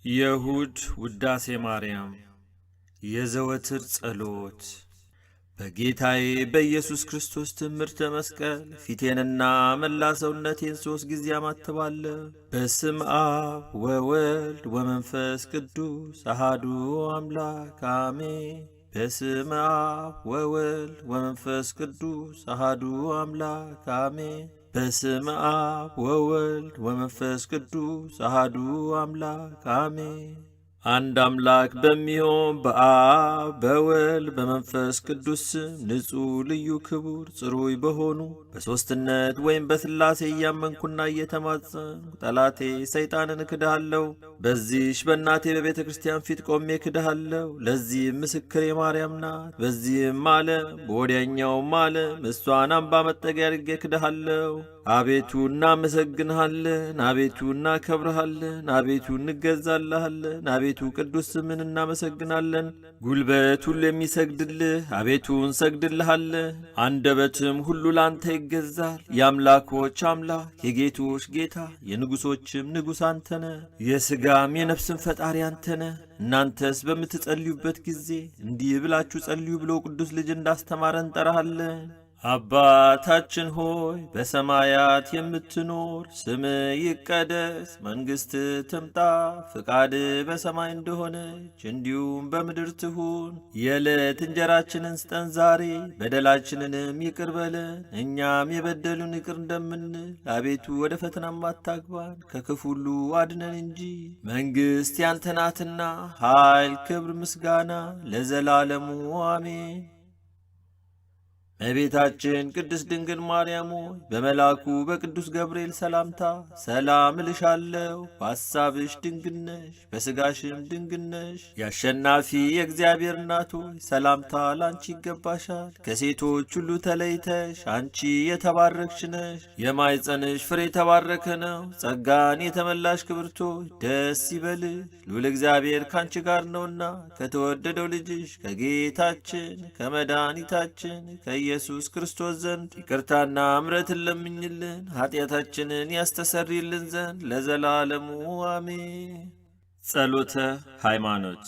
የእሁድ ውዳሴ ማርያም የዘወትር ጸሎት። በጌታዬ በኢየሱስ ክርስቶስ ትምህርተ መስቀል ፊቴንና መላ ሰውነቴን 3 ጊዜ አማትባለሁ። በስም አብ ወወልድ ወመንፈስ ቅዱስ አሃዱ አምላክ አሜን። በስም አብ ወወልድ ወመንፈስ ቅዱስ አሃዱ አምላክ አሜን። በስም አብ ወወልድ ወመንፈስ ቅዱስ አሃዱ አምላክ አሜን። አንድ አምላክ በሚሆን በአብ በወልድ በመንፈስ ቅዱስ ስም ንጹሕ ልዩ ክቡር ጽሩይ በሆኑ በሦስትነት ወይም በሥላሴ እያመንኩና እየተማጸንኩ ጠላቴ ሰይጣንን እክድሃለሁ። በዚህች በእናቴ በቤተ ክርስቲያን ፊት ቆሜ እክድሃለሁ። ለዚህም ምስክሬ ማርያም ናት። በዚህም ዓለም በወዲያኛውም ዓለም እሷን አምባ መጠጊያ አድርጌ እክድሃለሁ። አቤቱ እናመሰግንሃለን፣ አቤቱ እናከብርሃለን፣ አቤቱ እንገዛልሃለን፣ አቤቱ ቅዱስ ስምን እናመሰግናለን። ጉልበት ሁሉ የሚሰግድልህ አቤቱ እንሰግድልሃለን፣ አንደበትም ሁሉ ላንተ ይገዛል። የአምላኮች አምላክ የጌቶች ጌታ የንጉሶችም ንጉሥ አንተ ነህ። የሥጋም የነፍስም ፈጣሪ አንተ ነህ። እናንተስ በምትጸልዩበት ጊዜ እንዲህ ብላችሁ ጸልዩ ብሎ ቅዱስ ልጅ እንዳስተማረን እንጠራሃለን። አባታችን ሆይ በሰማያት የምትኖር፣ ስምህ ይቀደስ፣ መንግሥትህ ትምጣ፣ ፍቃድህ በሰማይ እንደሆነች እንዲሁም በምድር ትሁን። የዕለት እንጀራችንን ስጠን ዛሬ፣ በደላችንንም ይቅር በለን እኛም የበደሉን ይቅር እንደምንል፣ አቤቱ ወደ ፈተናም አታግባን፣ ከክፉ ሁሉ አድነን እንጂ መንግሥት ያንተ ናትና፣ ኃይል፣ ክብር፣ ምስጋና ለዘላለሙ አሜን። እመቤታችን ቅድስት ድንግል ማርያም ሆይ በመልአኩ በቅዱስ ገብርኤል ሰላምታ ሰላም እልሻለሁ። በሐሳብሽ ድንግል ነሽ፣ በሥጋሽም ድንግል ነሽ። የአሸናፊ የእግዚአብሔር እናት ሆይ ሰላምታ ላንቺ ይገባሻል። ከሴቶች ሁሉ ተለይተሽ አንቺ የተባረክሽ ነሽ፣ የማኅፀንሽ ፍሬ የተባረከ ነው። ጸጋን የተመላሽ ክብርት ሆይ ደስ ይበልሽ፣ ልዑል እግዚአብሔር ካንቺ ጋር ነውና ከተወደደው ልጅሽ ከጌታችን ከመድኃኒታችን ከኢየሱስ ክርስቶስ ዘንድ ይቅርታና እምረትን ለምኝልን ኃጢአታችንን ያስተሰርይልን ዘንድ ለዘላለሙ አሜን። ጸሎተ ሃይማኖት።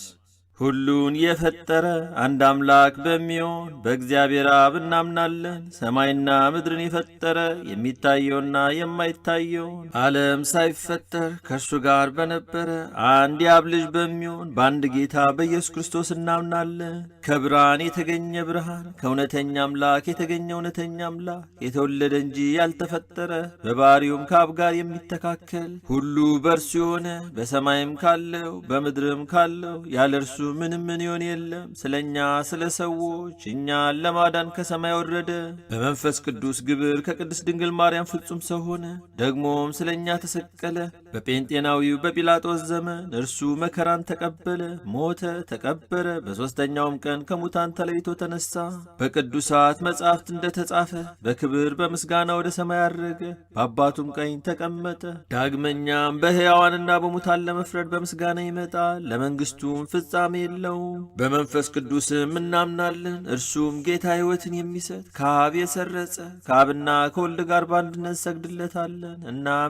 ሁሉን የፈጠረ አንድ አምላክ በሚሆን በእግዚአብሔር አብ እናምናለን። ሰማይና ምድርን የፈጠረ የሚታየውና የማይታየውን ዓለም ሳይፈጠር ከእርሱ ጋር በነበረ አንድ የአብ ልጅ በሚሆን በአንድ ጌታ በኢየሱስ ክርስቶስ እናምናለን። ከብርሃን የተገኘ ብርሃን፣ ከእውነተኛ አምላክ የተገኘ እውነተኛ አምላክ፣ የተወለደ እንጂ ያልተፈጠረ፣ በባሕርዩም ከአብ ጋር የሚተካከል፣ ሁሉ በእርሱ የሆነ፣ በሰማይም ካለው በምድርም ካለው ያለ እርሱ ምንም ምን ይሆን የለም። ስለኛ ስለ ሰዎች እኛን ለማዳን ከሰማይ ወረደ። በመንፈስ ቅዱስ ግብር ከቅድስት ድንግል ማርያም ፍጹም ሰው ሆነ። ደግሞም ስለኛ ተሰቀለ። በጴንጤናዊው በጲላጦስ ዘመን እርሱ መከራን ተቀበለ፣ ሞተ፣ ተቀበረ። በሦስተኛውም ቀን ከሙታን ተለይቶ ተነሳ። በቅዱሳት መጻሕፍት እንደተጻፈ በክብር በምስጋና ወደ ሰማይ አረገ፣ በአባቱም ቀኝ ተቀመጠ። ዳግመኛም በሕያዋንና በሙታን ለመፍረድ በምስጋና ይመጣል። ለመንግሥቱም ፍጻሜ የለውም። በመንፈስ ቅዱስም እናምናለን። እርሱም ጌታ ሕይወትን የሚሰጥ ከአብ የሰረጸ ከአብና ከወልድ ጋር በአንድነት እንሰግድለታለን፣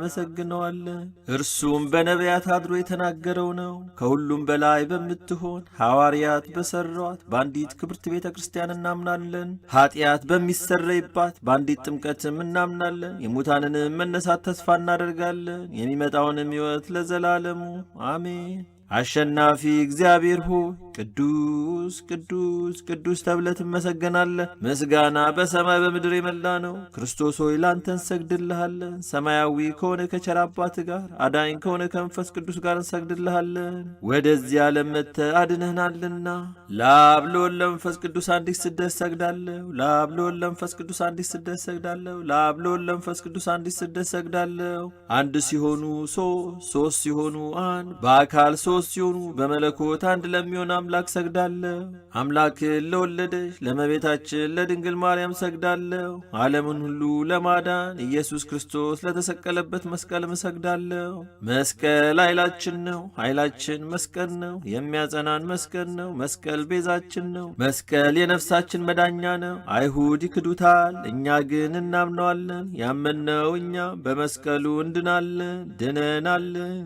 እናመሰግነዋለን። እርሱም በነቢያት አድሮ የተናገረው ነው። ከሁሉም በላይ በምትሆን ሐዋርያት በሠሯት በአንዲት ክብርት ቤተ ክርስቲያን እናምናለን። ኃጢአት በሚሰረይባት በአንዲት ጥምቀትም እናምናለን። የሙታንንም መነሳት ተስፋ እናደርጋለን። የሚመጣውንም ሕይወት ለዘላለሙ አሜን። አሸናፊ እግዚአብሔር ሆይ ቅዱስ ቅዱስ ቅዱስ ተብለህ ትመሰገናለህ። ምስጋና በሰማይ በምድር የመላ ነው። ክርስቶስ ሆይ ላንተ እንሰግድልሃለን። ሰማያዊ ከሆነ ከቸር አባት ጋር አዳኝ ከሆነ ከመንፈስ ቅዱስ ጋር እንሰግድልሃለን። ወደዚህ ዓለም መጥተህ አድነህናልና። ለአብ ለወልድ ለመንፈስ ቅዱስ አንዲት ስግደት ሰግዳለሁ። ለአብ ለወልድ ለመንፈስ ቅዱስ አንዲት ስግደት ሰግዳለሁ። ለአብ ለወልድ ለመንፈስ ቅዱስ አንዲት ስግደት ሰግዳለሁ። አንድ ሲሆኑ ሶስት፣ ሶስት ሲሆኑ አንድ፣ በአካል ሶስት ሲሆኑ በመለኮት አንድ ለሚሆን አምላክ ሰግዳለሁ። አምላክን ለወለደች ለእመቤታችን ለድንግል ማርያም ሰግዳለሁ። ዓለምን ሁሉ ለማዳን ኢየሱስ ክርስቶስ ለተሰቀለበት መስቀልም እሰግዳለሁ። መስቀል ኃይላችን ነው። ኃይላችን መስቀል ነው። የሚያጸናን መስቀል ነው። መስቀል ቤዛችን ነው። መስቀል የነፍሳችን መዳኛ ነው። አይሁድ ይክዱታል፣ እኛ ግን እናምነዋለን። ያመንነው እኛ በመስቀሉ እንድናለን፣ ድነናለን።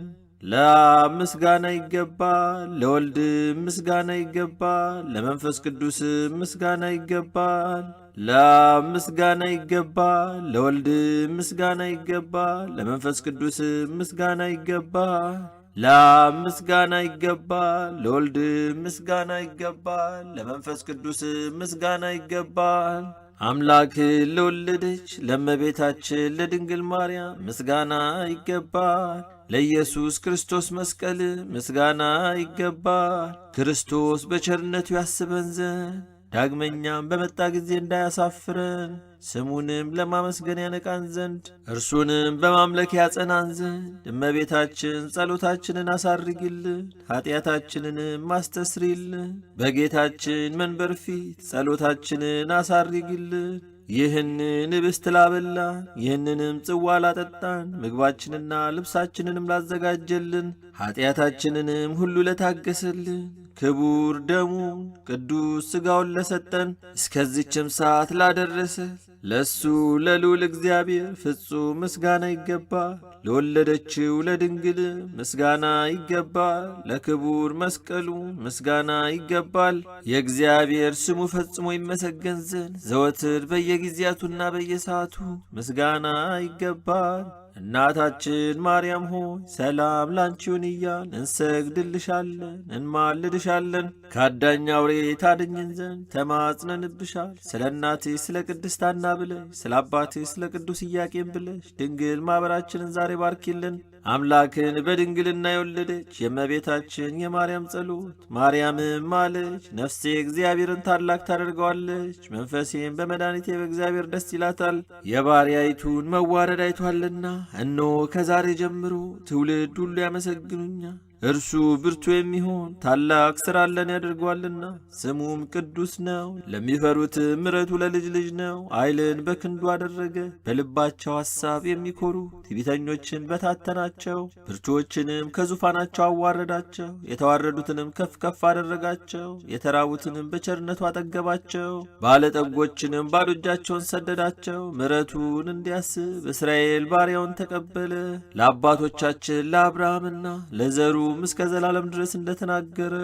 ለአብ ምስጋና ይገባል፣ ለወልድ ምስጋና ይገባል፣ ለመንፈስ ቅዱስ ምስጋና ይገባል። ለአብ ምስጋና ይገባል፣ ለወልድ ምስጋና ይገባል፣ ለመንፈስ ቅዱስ ምስጋና ይገባል። ለአብ ምስጋና ይገባል፣ ለወልድ ምስጋና ይገባል፣ ለመንፈስ ቅዱስ ምስጋና ይገባል። አምላክ ለወለደች ለእመቤታችን ለድንግል ማርያም ምስጋና ይገባል። ለኢየሱስ ክርስቶስ መስቀል ምስጋና ይገባል። ክርስቶስ በቸርነቱ ያስበን ዘንድ ዳግመኛም በመጣ ጊዜ እንዳያሳፍረን ስሙንም ለማመስገን ያነቃን ዘንድ እርሱንም በማምለክ ያጸናን ዘንድ እመቤታችን ጸሎታችንን አሳርጊልን፣ ኀጢአታችንንም አስተስሪልን። በጌታችን መንበር ፊት ጸሎታችንን አሳርጊልን። ይህንን ኅብስት ላበላን፣ ይህንንም ጽዋ ላጠጣን፣ ምግባችንና ልብሳችንንም ላዘጋጀልን፣ ኀጢአታችንንም ሁሉ ለታገሰልን፣ ክቡር ደሙን ቅዱስ ሥጋውን ለሰጠን፣ እስከዚችም ሰዓት ላደረሰ ለእሱ ለልዑል እግዚአብሔር ፍጹም ምስጋና ይገባል። ለወለደችው ለድንግል ምስጋና ይገባል። ለክቡር መስቀሉ ምስጋና ይገባል። የእግዚአብሔር ስሙ ፈጽሞ ይመሰገን ዘንድ ዘወትር በየጊዜያቱና በየሰዓቱ ምስጋና ይገባል። እናታችን ማርያም ሆይ ሰላም ላንቺውን እያልን እንሰግድልሻለን፣ እንማልድሻለን። ከአዳኝ አውሬ ታድኝን ዘንድ ተማጽነንብሻል። ስለ እናትሽ ስለ ቅድስት ሐና ብለሽ ስለ አባትሽ ስለ ቅዱስ ኢያቄም ብለሽ ድንግል ማኅበራችንን ዛሬ ባርኪልን። አምላክን በድንግልና የወለደች የእመቤታችን የማርያም ጸሎት። ማርያምም አለች፣ ነፍሴ እግዚአብሔርን ታላቅ ታደርገዋለች፣ መንፈሴም በመድኃኒቴ በእግዚአብሔር ደስ ይላታል፣ የባሪያይቱን መዋረድ አይቷልና። እነሆ ከዛሬ ጀምሮ ትውልድ ሁሉ ያመሰግኑኛል። እርሱ ብርቱ የሚሆን ታላቅ ሥራ ለን ያደርገዋልና ስሙም ቅዱስ ነው። ለሚፈሩት ምሕረቱ ለልጅ ልጅ ነው። ኃይልን በክንዱ አደረገ። በልባቸው ሐሳብ የሚኮሩ ትዕቢተኞችን በታተናቸው። ብርቱዎችንም ከዙፋናቸው አዋረዳቸው። የተዋረዱትንም ከፍ ከፍ አደረጋቸው። የተራቡትንም በቸርነቱ አጠገባቸው። ባለጠጎችንም ባዶ እጃቸውን ሰደዳቸው። ምሕረቱን እንዲያስብ እስራኤል ባሪያውን ተቀበለ። ለአባቶቻችን ለአብርሃምና ለዘሩ እስከ ዘላለም ድረስ እንደተናገረ።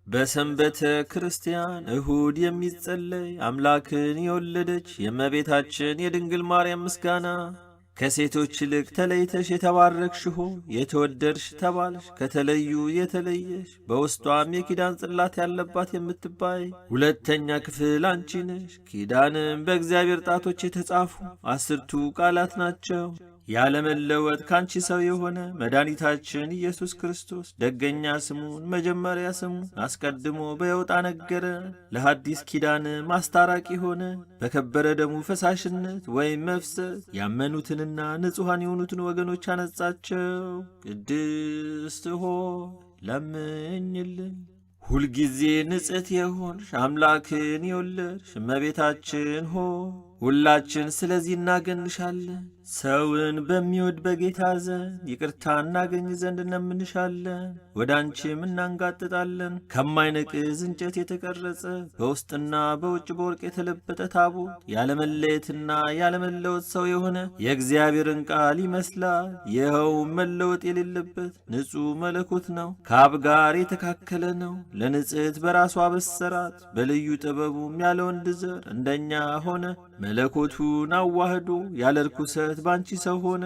በሰንበተ ክርስቲያን እሁድ የሚጸለይ አምላክን የወለደች የእመቤታችን የድንግል ማርያም ምስጋና። ከሴቶች ይልቅ ተለይተሽ የተባረክሽ ሆይ የተወደድሽ ተባልሽ። ከተለዩ የተለየሽ በውስጧም የኪዳን ጽላት ያለባት የምትባይ ሁለተኛ ክፍል አንቺ ነሽ። ኪዳንም በእግዚአብሔር ጣቶች የተጻፉ 10ቱ ቃላት ናቸው። ያለመለወጥ ካንቺ ሰው የሆነ መድኃኒታችን ኢየሱስ ክርስቶስ ደገኛ ስሙን መጀመሪያ ስሙን አስቀድሞ በየውጣ ነገረ። ለሐዲስ ኪዳን ማስታራቂ ሆነ። በከበረ ደሙ ፈሳሽነት ወይም መፍሰስ ያመኑትንና ንጹሐን የሆኑትን ወገኖች አነጻቸው። ቅድስት ሆይ ለምኝልን። ሁልጊዜ ንጽሕት የሆንሽ አምላክን የወለድሽ እመቤታችን ሆይ ሁላችን ስለዚህ እናገንሻለን። ሰውን በሚወድ በጌታ ዘንድ ይቅርታ እናገኝ ዘንድ እንለምንሻለን። ወደ አንቺም እናንጋጥጣለን። ከማይነቅዝ እንጨት የተቀረጸ በውስጥና በውጭ በወርቅ የተለበጠ ታቦት ያለመለየትና ያለመለወጥ ሰው የሆነ የእግዚአብሔርን ቃል ይመስላል። ይኸውም መለወጥ የሌለበት ንጹሕ መለኮት ነው። ከአብ ጋር የተካከለ ነው። ለንጽሕት በራሱ አበሰራት። በልዩ ጥበቡም ያለ ወንድ ዘር እንደኛ ሆነ። መለኮቱን አዋህዶ ያለ ርኩሰት ባንቺ ሰው ሆነ።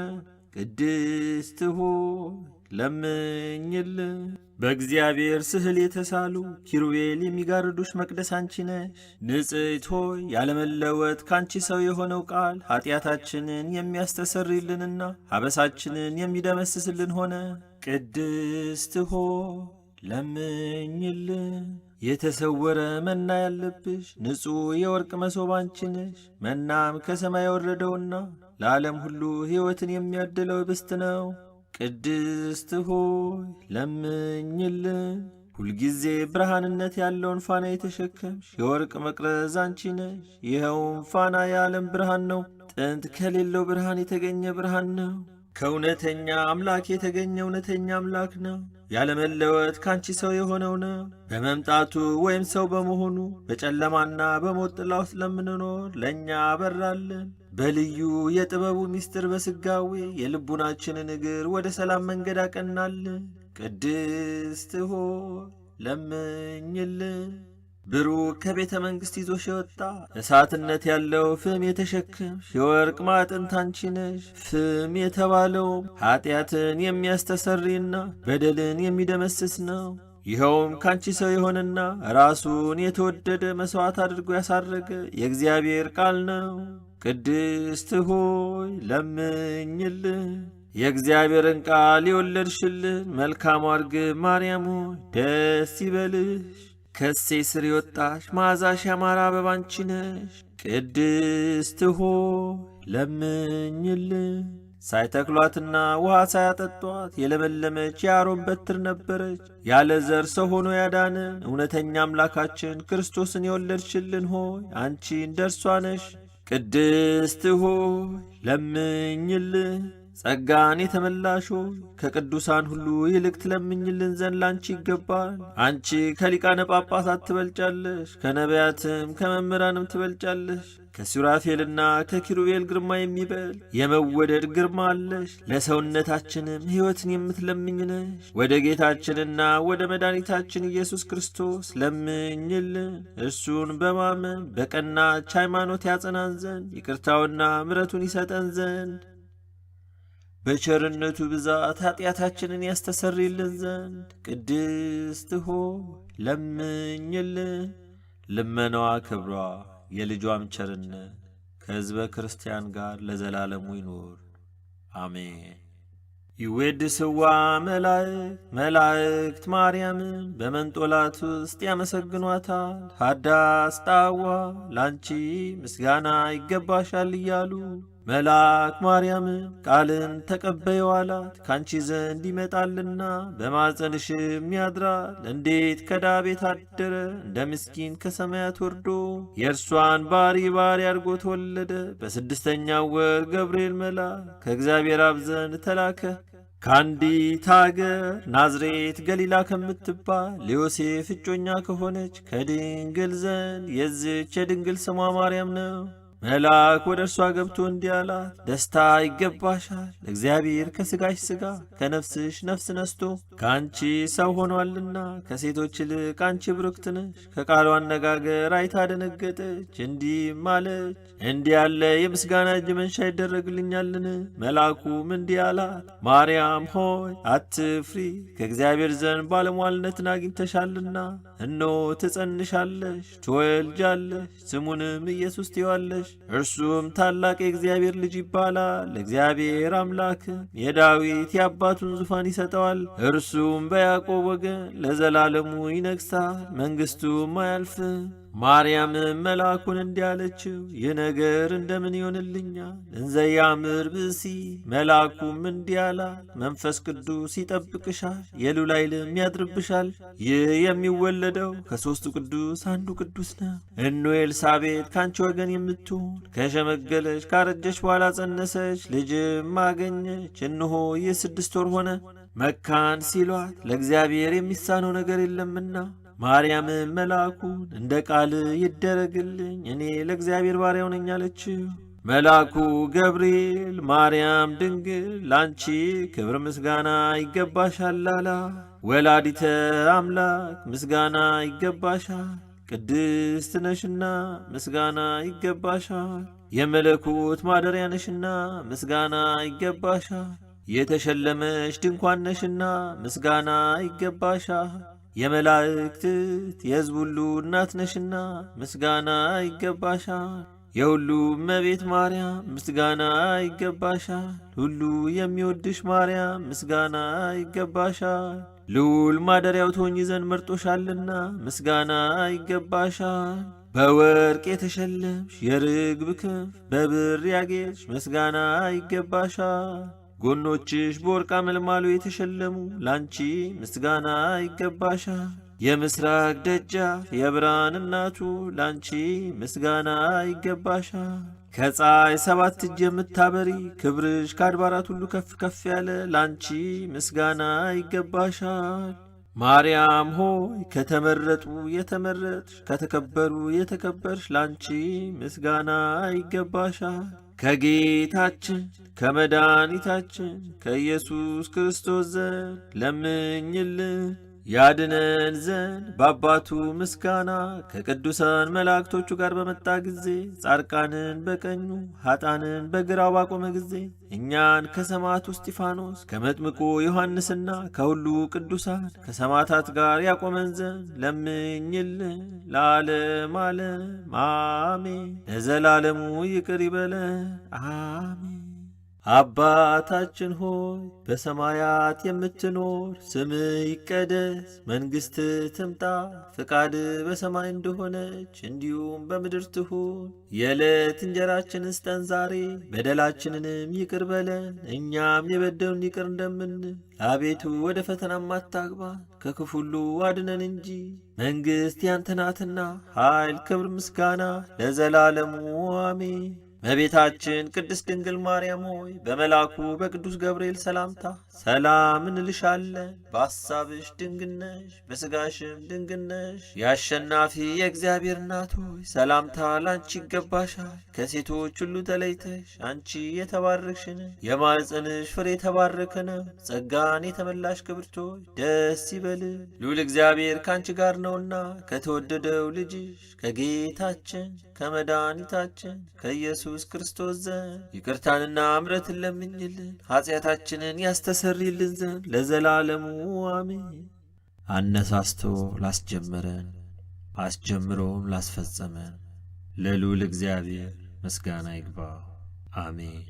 ቅድስት ሆይ ለምኝልን። በእግዚአብሔር ስዕል የተሳሉ ኪሩቤል የሚጋርዱሽ መቅደስ አንቺ ነሽ። ንጽሕት ሆይ ያለመለወጥ ካንቺ ሰው የሆነው ቃል ኀጢአታችንን የሚያስተሰርይልንና አበሳችንን የሚደመስስልን ሆነ። ቅድስት ሆይ ለምኝልን። የተሰወረ መና ያለብሽ ንጹሕ የወርቅ መሶብ አንቺ ነሽ። መናም ከሰማይ የወረደውና ለዓለም ሁሉ ሕይወትን የሚያድለው ኅብስት ነው። ቅድስት ሆይ ለምኝልን። ሁልጊዜ ብርሃንነት ያለውን ፋና የተሸከምሽ የወርቅ መቅረዝ አንቺ ነሽ። ይኸውም ፋና የዓለም ብርሃን ነው። ጥንት ከሌለው ብርሃን የተገኘ ብርሃን ነው። ከእውነተኛ አምላክ የተገኘ እውነተኛ አምላክ ነው። ያለመለወጥ ካንቺ ሰው የሆነው ነው። በመምጣቱ ወይም ሰው በመሆኑ በጨለማና በሞት ጥላ ውስጥ ለምንኖር ለእኛ አበራልን። በልዩ የጥበቡ ምስጢር በስጋዌ የልቡናችንን እግር ወደ ሰላም መንገድ አቀናልን። ቅድስት ሆይ ለምኝልን። ብሩክ ከቤተ መንግሥት ይዞሽ የወጣ እሳትነት ያለው ፍም የተሸከምሽ የወርቅ ማዕጠንት አንቺ ነሽ። ፍም የተባለውም ኀጢአትን የሚያስተሰርይና በደልን የሚደመስስ ነው። ይኸውም ካንቺ ሰው የሆነና ራሱን የተወደደ መሥዋዕት አድርጎ ያሳረገ የእግዚአብሔር ቃል ነው። ቅድስት ሆይ ለምኝልን። የእግዚአብሔርን ቃል የወለድሽልን መልካሟ እርግብ ማርያም ሆይ ደስ ይበልሽ። ከእሴይ ስር የወጣሽ መዓዛሽ ያማረ አበባ አንቺ ነሽ። ቅድስት ሆይ ለምኝልን። ሳይተክሏትና ውሃ ሳያጠጧት የለመለመች የአሮን በትር ነበረች። ያለ ዘር ሰው ሆኖ ያዳንን እውነተኛ አምላካችን ክርስቶስን የወለድሽልን ሆይ አንቺ እንደ እርሷ ነሽ። ቅድስት ሆይ ለምኝልን። ጸጋን የተመላሽ ሆይ ከቅዱሳን ሁሉ ይልቅ ትለምኝልን ዘንድ ላንቺ ይገባል። አንቺ ከሊቃነ ጳጳሳት ትበልጫለሽ፣ ከነቢያትም ከመምህራንም ትበልጫለሽ። ከሱራፌልና ከኪሩቤል ግርማ የሚበልጥ የመወደድ ግርማ አለሽ። ለሰውነታችንም ሕይወትን የምትለምኝ ነሽ። ወደ ጌታችንና ወደ መድኃኒታችን ኢየሱስ ክርስቶስ ለምኝልን። እርሱን በማመን በቀናች ሃይማኖት ያጸናን ዘንድ ይቅርታውና ምሕረቱን ይሰጠን ዘንድ በቸርነቱ ብዛት ኃጢአታችንን ያስተሰርይልን ዘንድ ቅድስት ሆይ ለምኝልን። ልመናዋ ክብሯ የልጇም ቸርነት ከሕዝበ ክርስቲያን ጋር ለዘላለሙ ይኑር፣ አሜን። ይዌድስዋ መላእክት መላእክት ማርያምን በመንጦላት ውስጥ ያመሰግኗታል። ሀዳስ ጣዋ ላንቺ ምስጋና ይገባሻል እያሉ መልአክ ማርያምን ቃልን ተቀበይው አላት። ካንቺ ዘንድ ይመጣልና በማፀንሽም ያድራል። እንዴት ከዳ ቤት አደረ እንደ ምስኪን ከሰማያት ወርዶ የእርሷን ባሪ ባሪ አድርጎ ተወለደ። በስድስተኛው ወር ገብርኤል መልአክ ከእግዚአብሔር አብ ዘንድ ተላከ። ከአንዲት አገር ናዝሬት ገሊላ ከምትባል ለዮሴፍ እጮኛ ከሆነች ከድንግል ዘንድ የዝች የድንግል ስሟ ማርያም ነው። መልአክ ወደ እርሷ ገብቶ እንዲህ አላት፣ ደስታ ይገባሻል፣ እግዚአብሔር ከሥጋሽ ሥጋ ከነፍስሽ ነፍስ ነስቶ ከአንቺ ሰው ሆኗልና ከሴቶች ይልቅ አንቺ ብሩክት ነሽ። ከቃሉ አነጋገር አይታ ደነገጠች፣ እንዲህም አለች፣ እንዲህ ያለ የምስጋና እጅ መንሻ ይደረግልኛልን? መልአኩም እንዲህ አላት፣ ማርያም ሆይ አትፍሪ፣ ከእግዚአብሔር ዘንድ ባለሟልነትን አግኝተሻልና። እነሆ ትጸንሻለሽ፣ ትወልጃለሽ፣ ስሙንም ኢየሱስ ትይዋለሽ። እርሱም ታላቅ የእግዚአብሔር ልጅ ይባላል። እግዚአብሔር አምላክም የዳዊት የአባቱን ዙፋን ይሰጠዋል። እርሱም በያዕቆብ ወገን ለዘላለሙ ይነግሣል፣ መንግሥቱም አያልፍም። ማርያምም መልአኩን እንዲህ አለችው፣ ይህ ነገር እንደምን ይሆንልኛል? እንዘ ያምር ብእሲ። መልአኩም እንዲህ አላት፣ መንፈስ ቅዱስ ይጠብቅሻል፣ የልዑል ኃይልም ያድርብሻል። ይህ የሚወለደው ከሦስቱ ቅዱስ አንዱ ቅዱስ ነው። እነሆ ኤልሳቤጥ ከአንቺ ወገን የምትሆን ከሸመገለች ካረጀች በኋላ ጸነሰች፣ ልጅም አገኘች። እነሆ ይህ 6 ወር ሆነ። መካን ሲሏት ለእግዚአብሔር የሚሳነው ነገር የለምና። ማርያምም መልአኩን እንደ ቃል ይደረግልኝ፣ እኔ ለእግዚአብሔር ባሪያው ነኝ አለችው። መልአኩ ገብርኤል ማርያም ድንግል ላንቺ ክብር ምስጋና ይገባሻል አላት። ወላዲተ አምላክ ምስጋና ይገባሻል፣ ቅድስት ነሽና ምስጋና ይገባሻል። የመለኮት ማደሪያ ነሽና ምስጋና ይገባሻል። የተሸለመሽ ድንኳን ነሽና ምስጋና ይገባሻል። የመላእክት የሕዝብ ሁሉ እናት ነሽና ምስጋና ይገባሻል። የሁሉ እመቤት ማርያም ምስጋና ይገባሻል። ሁሉ የሚወድሽ ማርያም ምስጋና ይገባሻል። ልዑል ማደሪያው ትሆኚ ዘንድ መርጦሻልና ምስጋና ይገባሻል። በወርቅ የተሸለምሽ የርግብ ክንፍ በብር ያጌጥሽ ምስጋና ይገባሻል። ጎኖችሽ በወርቅ አመልማሎ የተሸለሙ ላንቺ ምስጋና ይገባሻል። የምስራቅ ደጃፍ የብርሃን እናቱ ላንቺ ምስጋና ይገባሻል። ከፀሐይ ሰባት እጅ የምታበሪ ክብርሽ ከአድባራት ሁሉ ከፍ ከፍ ያለ ላንቺ ምስጋና ይገባሻል። ማርያም ሆይ ከተመረጡ የተመረጥሽ ከተከበሩ የተከበርሽ ላንቺ ምስጋና ይገባሻል። ከጌታችን ከመድኃኒታችን ከኢየሱስ ክርስቶስ ዘንድ ለምኝልን ያድነን ዘንድ በአባቱ ምስጋና ከቅዱሳን መላእክቶቹ ጋር በመጣ ጊዜ ጻድቃንን በቀኙ ኃጥአንን በግራው ባቆመ ጊዜ እኛን ከሰማዕቱ እስጢፋኖስ ከመጥምቁ ዮሐንስና ከሁሉ ቅዱሳን ከሰማዕታት ጋር ያቆመን ዘንድ ለምኝልን። ለዓለም ዓለም አሜን። ለዘላለሙ ይቅር ይበለን አሜን። አባታችን ሆይ በሰማያት የምትኖር፣ ስምህ ይቀደስ፣ መንግሥትህ ትምጣ፣ ፍቃድህ በሰማይ እንደሆነች እንዲሁም በምድር ትሁን። የዕለት እንጀራችንን ስጠን ዛሬ፣ በደላችንንም ይቅር በለን እኛም የበደሉንን ይቅር እንደምንል። አቤቱ ወደ ፈተናም አታግባን፣ ከክፉ ሁሉ አድነን እንጂ መንግሥት ያንተ ናትና፣ ኃይል፣ ክብር፣ ምስጋና ለዘላለሙ አሜን። እመቤታችን ቅድስት ድንግል ማርያም ሆይ በመልአኩ በቅዱስ ገብርኤል ሰላምታ ሰላም እንልሻለን። በሐሳብሽ ድንግል ነሽ፣ በሥጋሽም ድንግል ነሽ። የአሸናፊ የእግዚአብሔር እናት ሆይ ሰላምታ ላንቺ ይገባሻል። ከሴቶች ሁሉ ተለይተሽ አንቺ የተባረክሽ ነሽ፣ የማኅፀንሽ ፍሬ የተባረከ ነው። ጸጋን የተመላሽ ክብርት ሆይ ደስ ይበልሽ፣ ልዑል እግዚአብሔር ከአንቺ ጋር ነውና ከተወደደው ልጅሽ ከጌታችን ከመድኃኒታችን ከኢየሱስ ክርስቶስ ዘንድ ይቅርታንና እምረትን ለምኝልን ኃጢአታችንን ያስተሰርይልን ዘንድ ለዘላለሙ አሜን። አነሳስቶ ላስጀመረን አስጀምሮም ላስፈጸመን ለልዑል እግዚአብሔር ምስጋና ይግባው፣ አሜን።